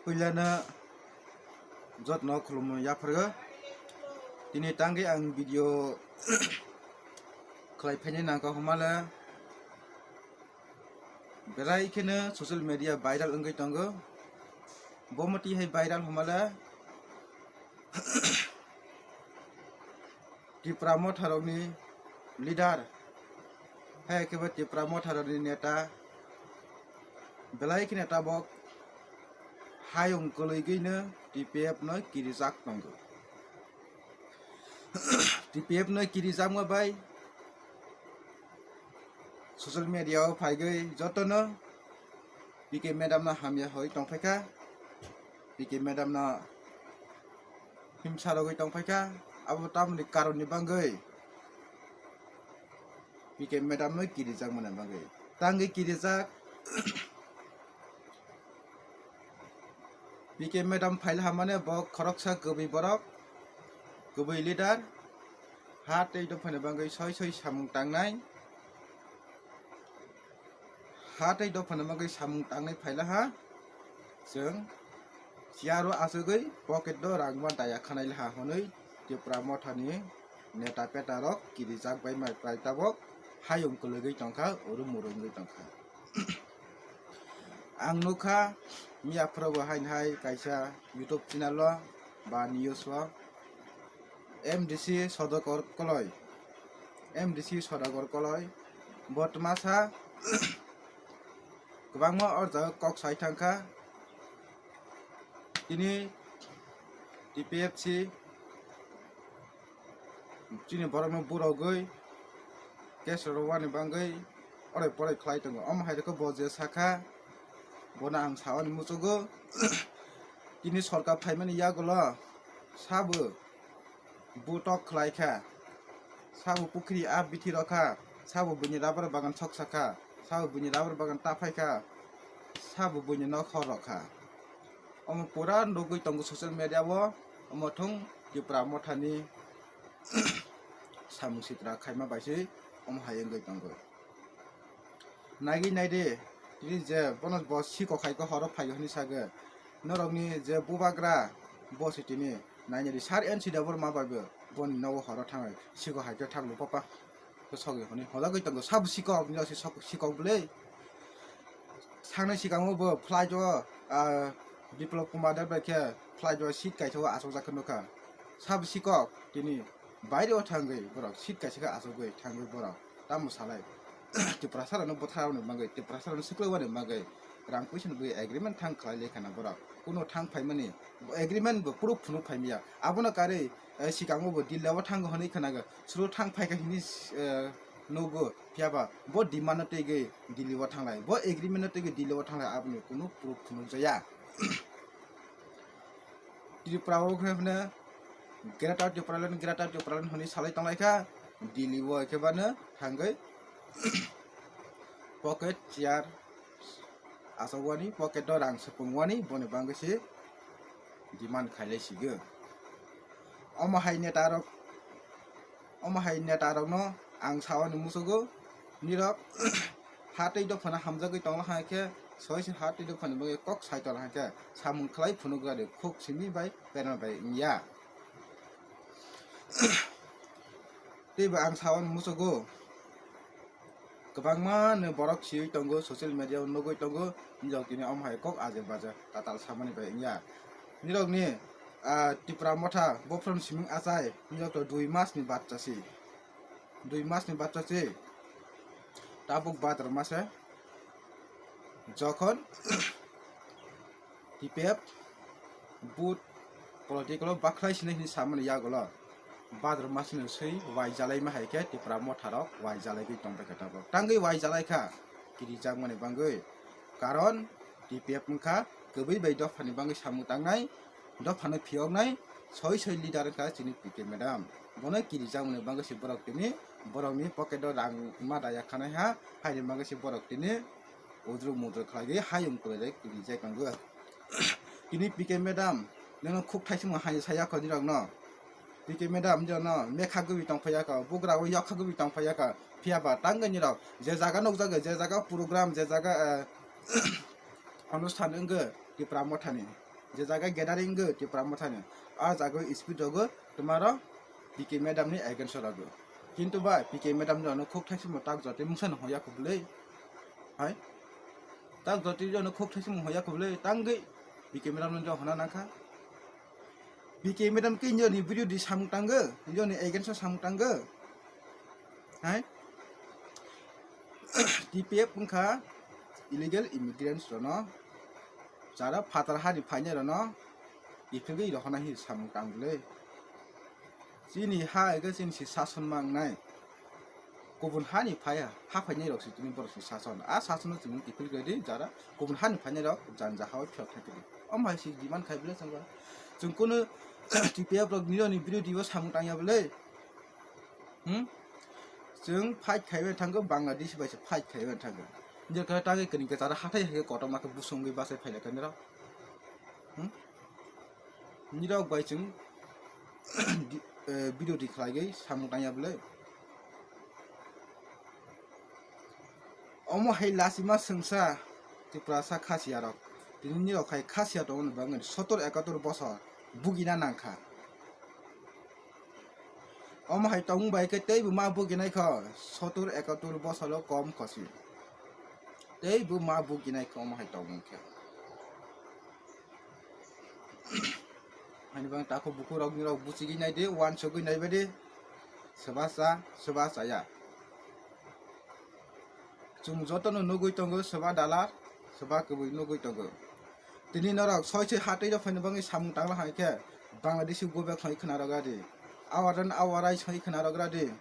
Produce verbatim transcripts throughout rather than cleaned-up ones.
Puilano jotno khulumno yaphargo. Tini tangwi ang video khlai phaini nangkha humale belai kheno social media viral wngwi tongo. Bomo tihai viral humale Tipra motharokni leader, hai khe bo Tipra motharokni neta, belai kheno tabok hayung kwlwigwino T P F no kirijak tongo. T P F no kirijakma bai social media o phaigwi jotono P K madam no hamya hoi tongphaikha, P K madam no himsa rogwi tongphaikha. Abo tamoni karonni bangwi P K madam no kirijakmani bagwi tangwi kirijak. P K madam phaila hamani bo khoroksa kwbwi borok, kwbwi leader, ha tei dophani bagwi soi soi samung tangnai. Ha tei dophani bagwi samung tangnai phaila ha, chwng chair o achugwi pocket o rangma daya khanai laha hwnwi Tipra mothani neta peta rok kirijak bai mai prai tabok hayung kwlwgwi tongkha, urum murungwi tongkha. Ang nukha miya phuru bo haini hai kaisa YouTube channel o ba news o M D C Sodagor Koloi, M D C Sodagor Koloi bo twmasa kwbangma o jaga kok sai thangkha. Tini T P F C chini borokno burogwi case rwani bagwi orai porai khlai tongo. Omo hai khe bo je sakha, bono ang saui muchugo. Tini sorkar phaimani yagulo sabo butok khlai kha, sabo pukhri a bithi rw kha, sabo buini rubber bagan sok sakha, sabo buini rubber bagan ta phai kha, sabo buini nok hor rw kha. Omo pura nugwi tongo social media o, omo thung Tipra mothani samung sitra khaima bai se omo hai wngwi tongo. Nagwi naidi, tini je bono bo sikok hai khe horo phai hwnwi sagwi, norokni je bubagra bo se tini nainadi sar N C W ma bai bo boni nogo horo thangwi sikok hai khe thangwi papa. Sogwi hwnwi hojagwi tongo, sabo sikok, nini se sok-, sikok bwle. Saknai sikango bo flight o, ah, Biplab Kumar Deb bai khe flight o seat kaisa o achukjak khe nukha. Sabo sikok, tini baire o thangwi borok seat kaisa khe achugwi thangwi borok tamo salai. Tiprasa rokno bwtharwani bagwi, Tiprasa rokno swkluiwani bagwi rang puisa ni bagwi agreement thang khlai lai khana borok. Kuno thang phaimani agreement bo proof phunuk phaimya. Abono karwi, eh, sikango bo Delhi o thango hwnwi khwnago. Suru thang phaikha hini, eh, nugo, phiyaba bo demand no twiwi Delhi o thanglai, bo agreement no twiwi Delhi o thanglai, aboni kunu proof phunukjaya. Tripura o khe hwnwi Greater Tipraland, Greater Tipraland hwnwi salai tonglaikha, Delhi o khe bano thangwi pocket chair asogwani, pocket o rang swpungwani, boni bagwi se demand khailai sigo. Omo hai neta rok, omo hai neta rokno ang saui musugo, nirok ha tei dophano hamjagwi tongla hai khe, soi se ha tei dophani bagwi kok sai tongla hai khe, samung khlai phunukjadi khuk simi bai panel bai wngya. Teibo ang saui musugo, kwbangma no borok siui tongo, social media o nugui tongo, nijok tini omo hai kok aje baje tatal samani bai wngya. Nirokni, ah, Tipra Motha bophron siming achai, nijok to dui mas ni bachcha si, dui mas ni bachcha si, tabuk Bhadra mase jokhon T P F vote political o bakhlai sinai hinwi samani yagulo Bhadra masino swi wai jalaima hai khe Tipra Motha rok wai jalaigwi tongbai kha tabuk. Tangwi wai jalai kha kirijakmani bangwi. Karon T P F wngkha kwbwi bai dophani bangwi samung tangnai, dophano phiyoknai soi soi leader wngkha chini P K madam. Bono kirijakmani bangwi se borok tini borokni pocket o rang ma daya khanai ha, haini bangwi se borok tini udru mudru khlaiwi hayung kwlailai kiri jai tongo. Tini P K madam, nono khuk thaisingma hai saya kho nirokno. P K madam, nirokno mekha gwi tong phaiya kho, bugra o yokha gwi tong phaiya kho. Phiya ba tangwi nirok je jaga nukjago, je jaga program, je jaga, eh, onusthan wngwi Tipra Mothani, je jaga gathering go Tipra Mothani, a jaga speech rogo twmaro P K madam ni against o rogo. Kintu ba P K madam ni ano khuk thaisimo tak jotwi mungsa no hoya kubulei. Hai? Tak jotwi ano khuk thaisimo hoya kubulei, tangwi P K madam no hona nangkha. P K madam ke nini video di samung tango, nini against o samung tango. Hai? T P F wngkha illegal immigrants rono, jara phatar hani phainai rono, iphilgwi rohornai hi samung tang bwle. Chini ha ega chini si sason mangnai. Kubun hani phai ha phainai rok si tini borok si sason. A sason no chini iphilgwi di jara kubun hani phainai rok janja hao phiyok thai di. Omo hai si demand khai bwle chwng ba. Chwng kunu T P F rok nini video di o samung tangya bwle. Hmm? Chwng fight khaiwi thango, Bangladesh bai se fight khaiwi thango. Nini khe tangwi kwrwng kwcharo hathai hai khe kotorma khe busongwi bachai phailai kha nirok. Hmm? Nirok bai chwng di-, eh, video di khlaigwi samung tangya bwle. Omo hai lachima swngsa Tiprasa khasiya rok. Tini nirok hai khasiya tongmani bagwi sotor ekator bosor bugina nangkha. Omo hai tongmung bai khe teibo ma buginai kho, sotor ekator bosoro kom khosi. Teibo ma buginai kho omo hai tongmung khe. Ani bang tako buku rok ni rok buchigwi nai di, wansugwi nai badi. Swbasa, swbasa ya. Chwng jotono nugwi tongo, swba dalar, swba kwbwi nugwi tongo. Tini norok soi soi hatwi rok phaina bagwi samung tangla hai khe Bangladeshi go back hoi khna rok di. Awaran awarai soi khna rok di.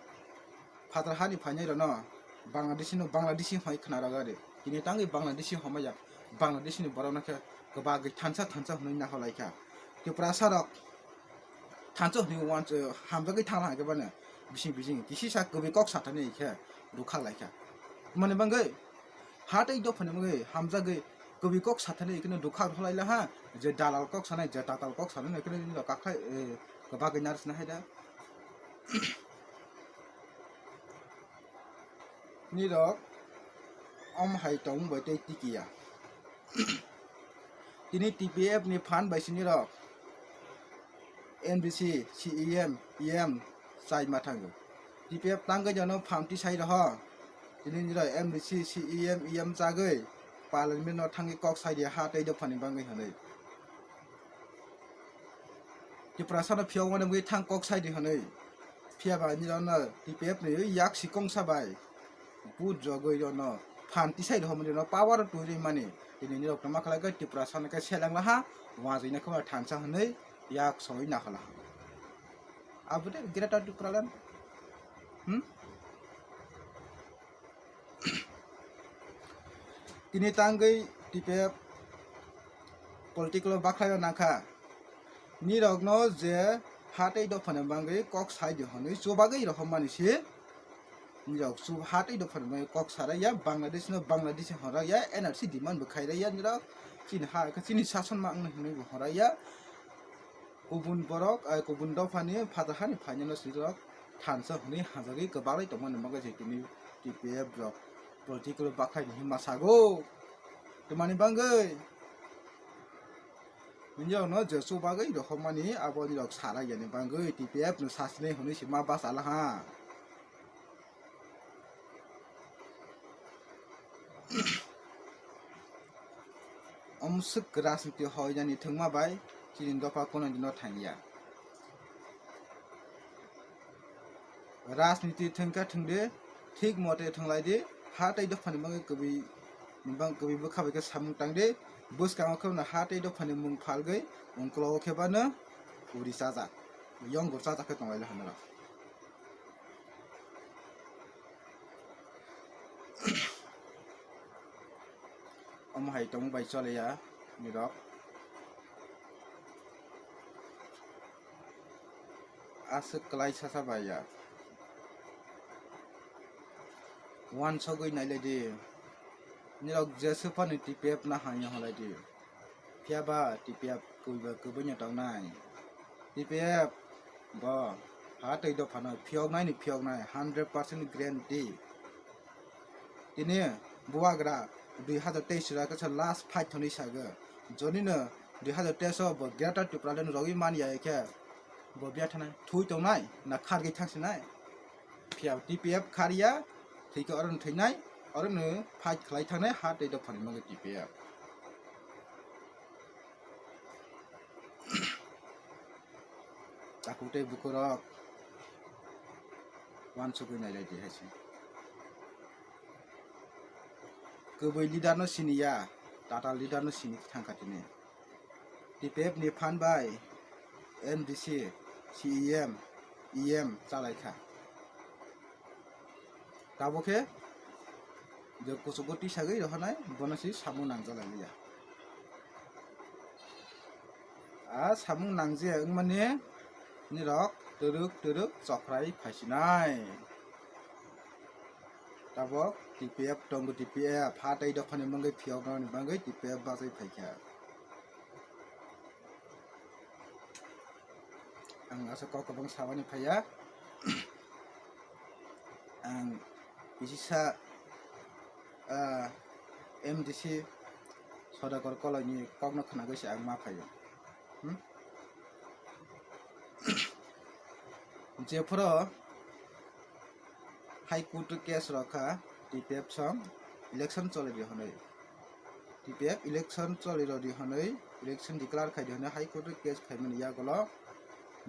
Phatar hani phainai rono Bangladeshi no Bangladeshi hoi khna rok di. Tini tangwi Bangladeshi homaya Bangladeshi ni borok no khe kwbagwi thansa thansa hwnwi naho lai kha. Tiprasa rok thansa hwnwi uanch-, hamjagwi thangla hai khe bano bising bising kisisa kwbwi kok sathani khe rwkha lai kha. Mani bagwi hatwi dophani bagwi hamjagwi kwbwi kok sathani khe rwkha rwkha lai la ha, je dalal kok sanai, je tatal kok sanai khe nini rok kakhai, eh, kwbagwi narsna hai da. Nirok om hai tong bai tei tikiya. Tini T P F ni phan bai sini rok M D C, C E M, E M chai ma thango. T P F tangwi jono phan tisai roho. Tini nirok M D C, C E M, E M chagwi parliament no thangwi kok sai di ha tei dophani bagwi hwnwi. Tiprasa no phiyok mani bagwi thang kok sai di hwnwi. Phiya ba nirok no T P F ni yak sikong sa bai. But jogwi rokno phan tisai rw hwnmani rokno power o twi rw mani. Tini nirok tongma khlai khe Tiprasa no khe seleng laha, wajwi na khe thansa hwnwi yak soi na khala. Abo de Greater Tipraland. Hmm? Tini tangwi T P F political o bakhlai o nangkha. Nirokno je hatei dophani bagwi kok sai di hwnwi chubagwi rohormani se. Nirok chu hatei dophani bagwi kok sarai ya, Bangladesh no Bangladesh hwnra ya, N R C demand bo khai rai ya nirok. Chini ha khe chini sason ma wngna hwnwi bo hwnra ya. Kubun borok, ai, kubun dophani phatha hani phainano sirok thansa hwnwi hamjagwi kwbangwi tongmani bagwi se tini T P F rok political bakhlai ni hwnma sago. Twmani bagwi. Nini rokno je chubagwi rohormani abo nirok sarai yani bagwi T P F no sasinai hwnwi se ma basa laha. Omswk rajniti hoi jani thwngma bai chini dopha kono dino thangya. Rajniti thwngkha thwngdi, thik mote thwnglai di, ha tei dophani bagwi kwbwi, bang kwbwi bwkha bai khe samung tangdi, bwskango khe no ha tei dophani mung phalgwi ungklogo khe bano uri chajak, yongor chajak khe tonglaila hwnwi rok. Omo hai tongmung bai chole ya nirok. Aswk kwlai sasa bai ya. Wansogwi nailai di. Nirok jeswk phano T P F no hamya hwnlai di. Phiya ba T P F kwbwi ba kwbwino tongnai. T P F bo ha tei dophano phiyoknai ni phiyoknai hundred percent guarantee. Tini bubagra dui hazar teis chwra khe last fight hwnwi sago. Joni no Dui hazar teis o bo Greater Tipraland rogwi man ya khe bo biya thanai thui tongnai na khargwi thangsinai. Phiya T P F kharya, thwikhe oro no thwinai, oro no fight khlai thangnai ha tei dophani mangwi T P F. Takhuk tei bukhurok uansugwi nailai di hai se. Kwbwi leader no siniya, tatal leader no sini thangkha tini. T P F ni phan bai M D C, C E M, E M chalaikha. Tabuk khe je kuchugo tisagwi rohornai, bono se samung nangjalai liya. A samung nangjiya wngmani nirok twrwk twrwk chokrai phaisinai. Tabuk T P F tongo, T P F ha tei dophani mungwi phiyoknani bagwi T P F bachai phaikha. Ang aswk kok kwbang samani phaiya. Ang kisisa, ah, M D C Sodakor Koloini kokno khwnagwi se ang ma phaio. Hmm? Jephuru High Court o case rokha T P F song election choli di hwnwi. T P F election choli rw di hwnwi, election declare khai di hwnwi High Court o case khaimani yagulo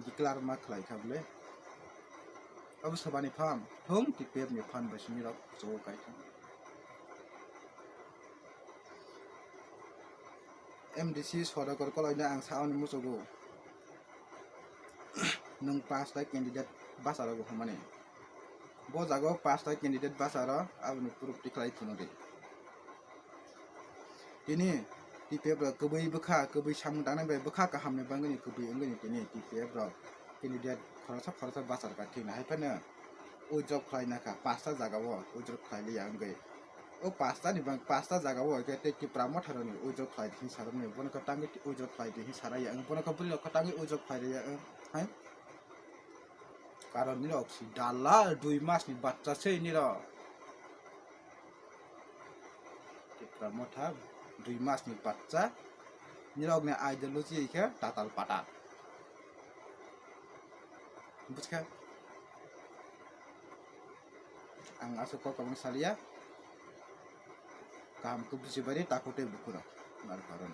declare ma khlai kha bwle. Abo sabani phan thung T P F ni phan bai simi rok chogo kai thung. M D C Sodakor Koloino ang saoni muchugo. Nwng pasta candidate bacharo bo hwnmani. Bo jaga o pasta candidate bacharo aboni proof tikhlai phunukdi. Tini T P F rok kwbwi bwkha, kwbwi samung tangnai bai bwkha kahamni bagwini kwbwi wngwini tini T P F rok candidate khoroksa khoroksa bachar kha thwina hai phano withdraw khlai nakha pasta jaga o withdraw khlai liya wngwi. O pasta ni bang pasta jaga o hwnkhe tei Tipra Motha rokni withdraw khlai di hinwi sarokni bono khe tangwi withdraw khlai di hinwi saraya wng bono khe bwrwi rok khe tangwi withdraw khlai rwya wng hai. Karon nirok si dalal dui mas ni bachcha se nirok. Tipra Motha dui mas ni bachcha, nirok ni ideology khe tatal patal. Buskha? Ang aswk kok kwbang saliya. Kaham khe buji bari takhuk tei bukhurok. Mar karon.